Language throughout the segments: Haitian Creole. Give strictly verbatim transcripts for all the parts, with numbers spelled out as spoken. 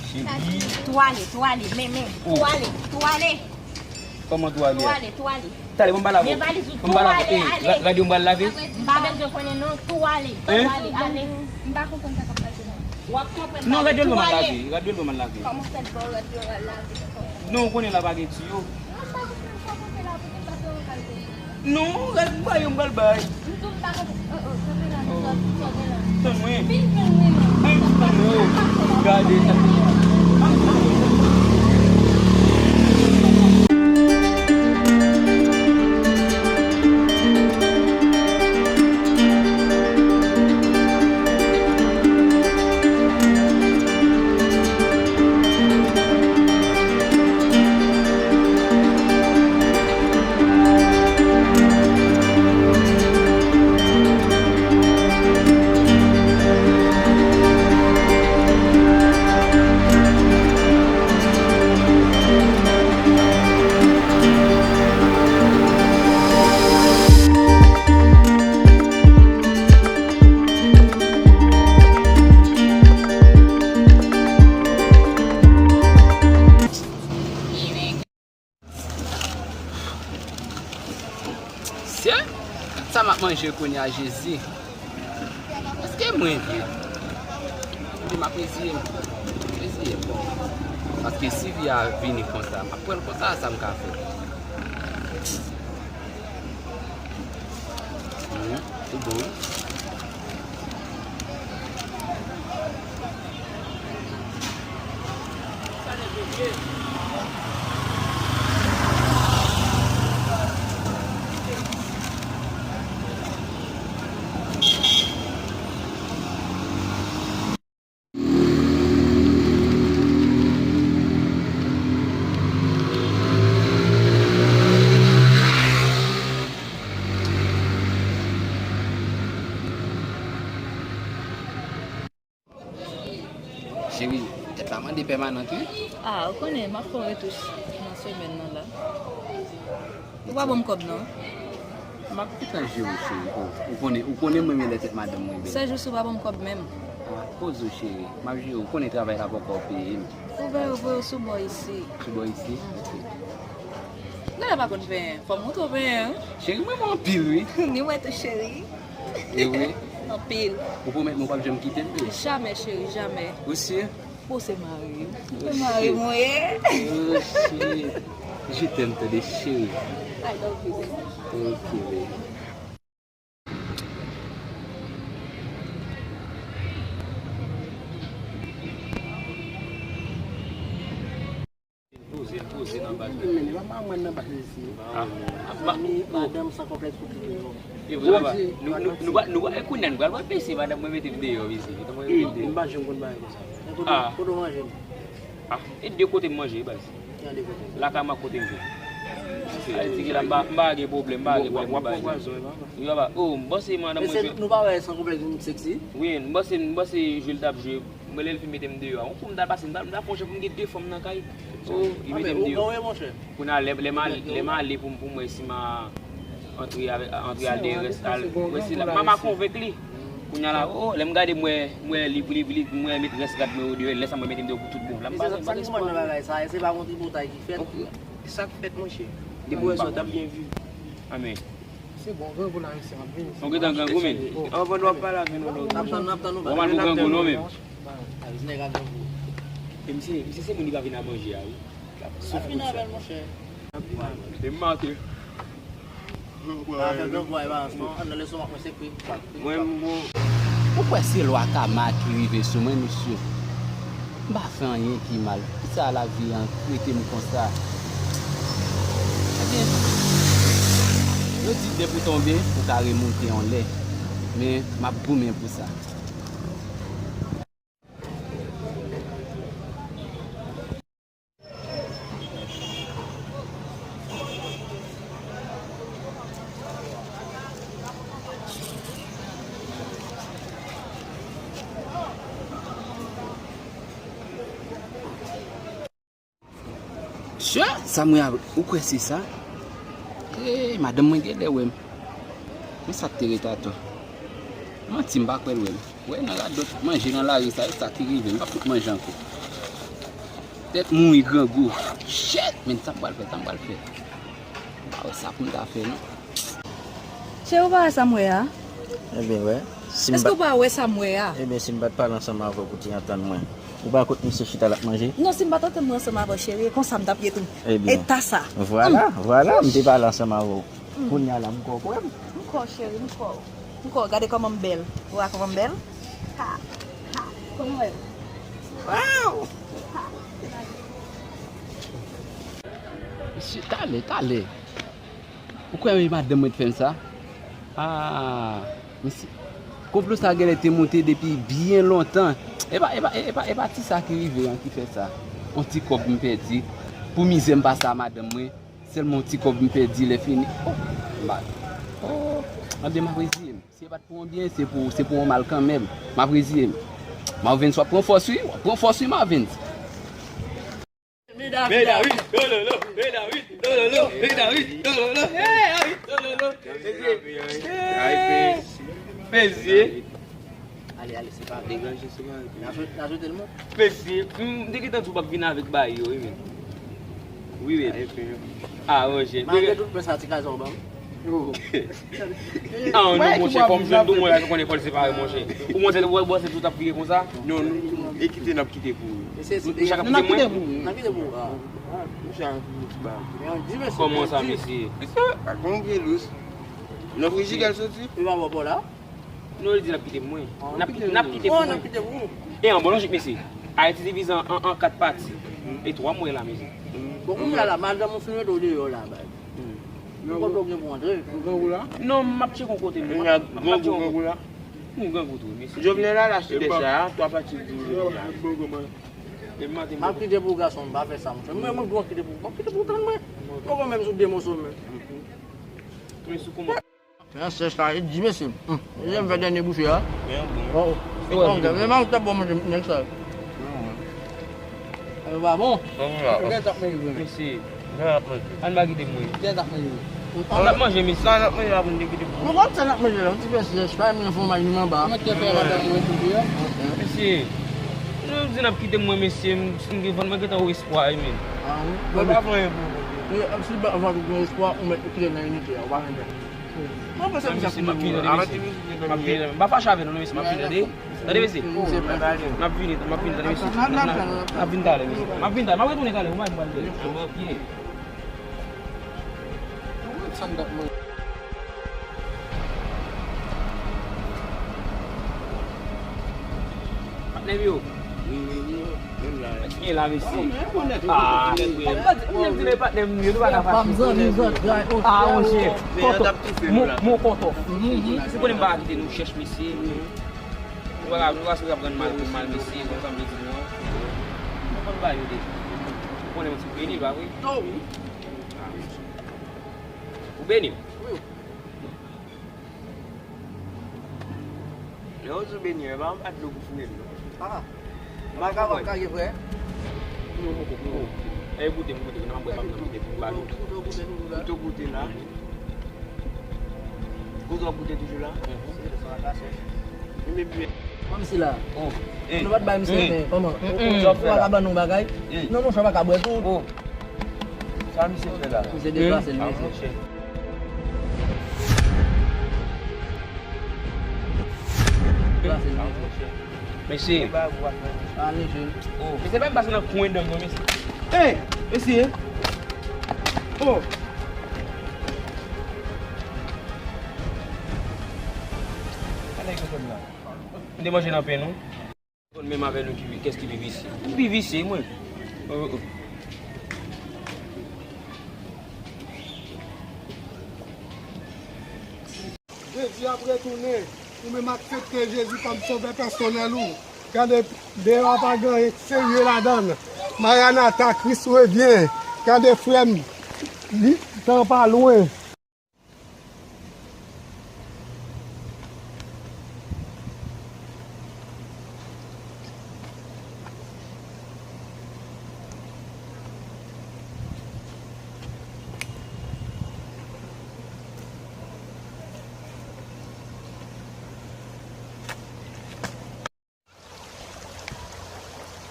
Cheri. Tou ale, tou ale, men, men, tou ale, tou ale. Kòman tou ale? Tou ale, tou ale. Talè, bon, m pa lave. Men valiz ou, tou ale, ale. Radyo m pral lave. M pa bezwen konnen non, tou ale, tou ale, ale. M pa konprann sa k ap pase la. W ap konprann. Non, radyo l pa mal lave, radyo l pa mal lave. Kòman fè l ba w radyo l al lave? Non, ou konnen la pa gen tiyo. Non, m pa konprann sa, kote la, kote l pase w kal konnen. Non, rès m pa yo m pral bay. M di w m pa konprann. Oh, oh, kanpe la, m sòti, sòti la. Tann mwen. Vin jwenn mwen, non. Tann mwen, oh. Gade sa. Sè, sa m ap manje kounye a, Jezi? Èske mwen vle? Epi m ap reziye m. Reziye m. Paske si vi a vini konsa, m ap pran l konsa, sa m ka fè? Hmm, li bon wi. Cheri, tèt la mande pèmanant wi. Ah, ou konnen, m ap fè yon retouch nan semèn nan la. Ou pa ban m kòb non. M ap gentan jere w, cheri. Ou, ou konnen, ou konnen mwen renmen lè tèt madanm mwen bèl. Sèl jou si w pa ban m kòb menm. Ah, poze w, cheri. M ap jere w. Ou konnen travay la poko peye m. Ou voye, ou voye w sou bò isi. Sou bò isi? Mm. Ok. Gade pa konn penyen. Fò m montre w penyen, wi. Cheri, mwen renmen anpil, wi. Ni mwen tou, cheri. E vre? Anpil. Ou pwomèt mwen w p ap janm kite m, bebe? Jamè, cheri, jamè. Ou si? Ou se mari m. Ou se mari m, wi. Oh, shit. Je t'aime, tande, cheri. I love you, baby. Ok, baby. Poze, poze nan baz la. Men, pa mwen nan baz isi. Ah, ah, ba, zanmi, oh. Madanm san konplèks pou touye yo. E vre, papa. Nou, nou, nou pa, nou pa, e kounye a, nou pral, pral pese madanm mwen mete m deyò, mesye. Mete mwen mete m deyò. M pa janm konn bagay konsa. E kote, ah, kote w manje m? Ah, e de kote m manje, baz. Ki an de kote? Lakay mwen ak kote m viv. Sa vle di ke la, m pa, m pa gen pwoblèm, m pa gen pwoblèm, m pa gen pwoblèm. Wi, papa. Oh, m panse madanm mwen jwe. Nou pa wè san konplèks vin seksi? Wi, m panse, m panse jwe l t ap jwe. Mwen, lè l fin mete m deyò a, yon kou m t al pase, m t al, m t al fè yon jan pou m gen de fanm nan kay. Oh, li mete m deyò. Kounye a, lè, lè m al, lè m ale pou m, pou m wè si m a antre avèk, antre al de rès, al wè si la. M a, m a konvenk li. Kounye a la, oh, lè m gade, m wè, m wè li, li, li, m wè met rès rad mwen deyò, lè sa mwen mete m deyò pou tout bon. La m pa, sa k fèt, monchè. Depi wè sa, w t ap byen viv. Amèn. Se bon, grangou la, mesye, m ap vini. Ou gentan grangou, men? Anvan nou ap pale avè nou, nou. N ap tann, n ap tann nou. Ou pa grangou, non, men. Nèg a grangou. E misye, misye se moun ki pa vin a manje a, wi. Souf vin avè l, monchè. E m make. Afè grangou a, e pa ansanm. Ann nan leson, w ap mwen se kwi. Mwen, m bon. Ou kwè se lwa kama ki rive sou mwen, mesye? M pa fè anyen ki mal. Poukisa lavi an trete m konsa? Ebyen, yo di depi w tonbe, ou ka remonte yon lè. Men, m ap goumen pou sa. Sè, Samuel, ou kwè se sa? Ee, madanm mwen genlè wè m. Men sa k te ret atò. Manti, m pa kwè l wè m. Wè nan radòt manje nan lari sa, e sa ki rive, m p ap fout manje ankò. Tèt mouri grangou. Shit, men sa m pral fè, sa m pral fè. M pa wè sa pou m ta fè, non. Cheri, ou pa wè sa m wè a? Ebyen, wè. Si m Èske pa, ou pa wè sa m wè a? Ebyen, si m pa t pale ansanm avè w pou w te antann mwen, ou pa kote misye chita l ap manje? Non, si m pa t antann mwen ansanm avè w, cheri, e konsa m t ap ye tou. Ebyen, eta sa. Vwala, vwala, m te pale ansanm avè w. Kounye a la, m kwè w kwè m. M kwè w, cheri, m kwè w. M kwè w, gade kòman m bèl. Ou wè kòman m bèl? Ha, ha, kòman w wè m? Waw! Mesye, talè, talè. Ou kwè e madanm mwen t fè m sa? Ah, mesye. Konplo sa genlè te monte depi byen lontan. E pa, e pa, e pa, e pa ti sa ki rive an ki fè sa. On ti kòb m pèdi. Pou mizè m pase a madanm mwen. Sèlman on ti kòb m pèdi lè fini. Oh, m pa. Oh, anben m ap reziye m. Si e pa t pou on byen, se pou, se pou on mal kanmenm. M ap reziye m. Marvens, w ap pran fòs wi, w ap pran fòs wi, Marvens. Medawit, dololo, medawit, dololo, medawit, dololo, medawit, dololo. Mesye. Mesye. Ale, ale, se pa vre. Deganje, se pa vre. N a sot-, n a sote l, mwen. Mesye, m te gentan di w p ap vin avèk bagay yo, wi, men. Wi, men. Ah, Roger. Malgre tout, men sa ti kazon ban m. Ah, non, monchè, fò m jwenn dou mwen la, ki konnen fò l separe, monchè. Ou monchè, ou wè bò se tout ap vire konsa? Non, nou, e kite n ap kite pou ou. Nou chak ap kite mwen? N ap kite pou ou. Kòman sa, mesye? Mesye, pa gon vye lous. Nan frijidè l soti? Li pa bò la? Non, li di l ap kite pou mwen. N ap, n ap kite pou mwen. E an bon lojik, mesye. Ayiti divize an, an, an kat pati. E twa mwen la, mesye. Bon, kounye a la, madanm ou fin rete w deyò la, bay. Ou konn ou gen pou antre. Ou grangou la? Non, m ap tcheke yon kote, non. M ap tcheke yon kote. Ou grangou tou, mesye. Jovenel la, l achte de sa, twa pati pou li la. M ap kite pou gason, m pa fè sa, monchè. Mwen, mwen, mwen kite pou, mwen kite pou tann mwen. Mwen, mwen, menm sou de moso, men. Men sou kòman? Fè an sèch la, e di mesye. Hum. Mesye, m fè dènye bouche a. Men bon. Oh, oh. E kòm sa, men mank tèt bon manje nèg sa. E pa bon. Mesye. Ann pa kite mwen. N ap manje, mesye. Sa n ap manje la pou n te kite pou. Mwen konn sa n ap manje la, yon ti pèsi sèch, pa mwen fòmaj ni manba. Mesye. Nou di n ap kite mwen, mesye, m, si m gen vann, mwen gentan wè espwa, men. Ah, wi. Mwen pa fè anyen pou ou. E, si ba, ba, ou gen espwa, ou mèt kite nan inite a, ou pa gen pè. Mwen panse misye ap vini, wi. M ap vini, m pa fache avè nou, non, mesye, m ap vini, tande. Tande, mesye. M ap vini, m ap vini, tande, mesye. M ap vini talè, mesye. M ap vini talè, m ap retounen talè, ou pa gen pwoblèm. Ok. Patnè m yo. Wi, wi, wi. Menm la. Ki la, mesye? Ah, m di, m di, men patnè m yo, nou pa ka fache. Ah, monchè. Kòtò. Mon, mon kòtò. Si konnen m pa kite nou chèch, mesye. Nou pa ka, nou pa sou ap rann mal pou mal, mesye. Konn sa m vle di nou an. Nou konn ba yo deja. Ou konnen m ti beni, pa vre? Ah, mesye. Ou beni? Wi. Lè yo di w beni, e pa anba dlo pou fouye l, non. Ah. Maka w ap kage, frè. Non, poko, poko. E, goute, goute, goute, nan m ap bwè, m ap goute, goute, goute, goute, goute, goute la. Goute w ap goute toujou la? Mhm. Mwen, misye la. Oh. Nou pa t bay misye, men kòman? Ou pa ka ban nou bagay? Non, monchè, pa ka bwè tou. Oh. Sa misye fè la? Misye deplase l, mesye. Deplase l, mesye. Mesye. Ah, mesye. Oh. Mesye, pa pase nan kwen dan mwen, mesye. Hey, mesye. Oh. Sa nèg yo fè m la? M te manje nan pen nou. Konn menm avè nou ki, kès ki pi visye. M pi visye, mwen. Oh, oh. Jezi ap retounen. Ou menm aksepte Jezi kòm sovè pèsonèl ou. Gade, deyò a pa gen anyen k serye ladan l. Maranata, Kris revyen. Gade, frè m, li, tan pa lwen.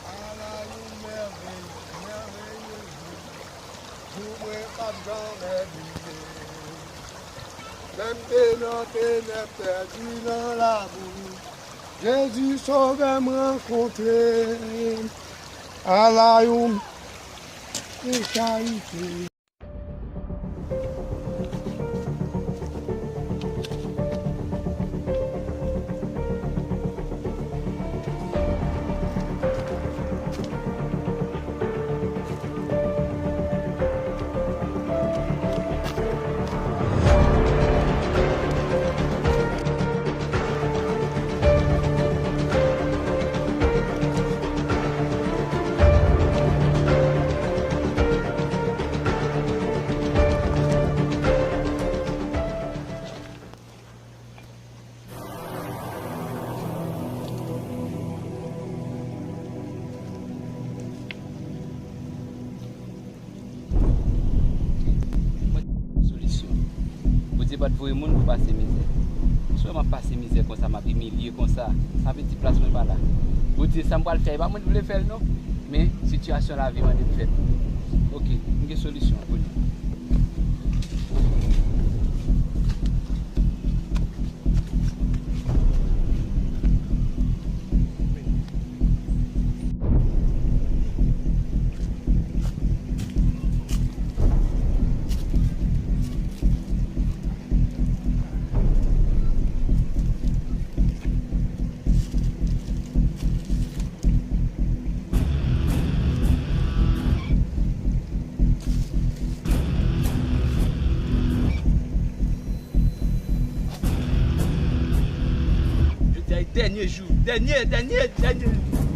Ala yon mèvèy! Pou mwen p ap janmen bliye. Lè m te nan tenèb, pèdi nan labou, Jezi Sovè m rankontre. Ala yon mechanite. Mwen solisyon. Bondye pa t voye moun pou pase mizè. Si w wè m ap pase mizè konsa, m ap imilye konsa, sa vle di plas mwen pa la. Bondye, sa m pral fè, e pa mwen ki vle fè l non. Men sitiyasyon lavi mande m fè l. Oke, m gen solisyon pou li. Jodi a e dènye jou. Dènye, dènye, dènye.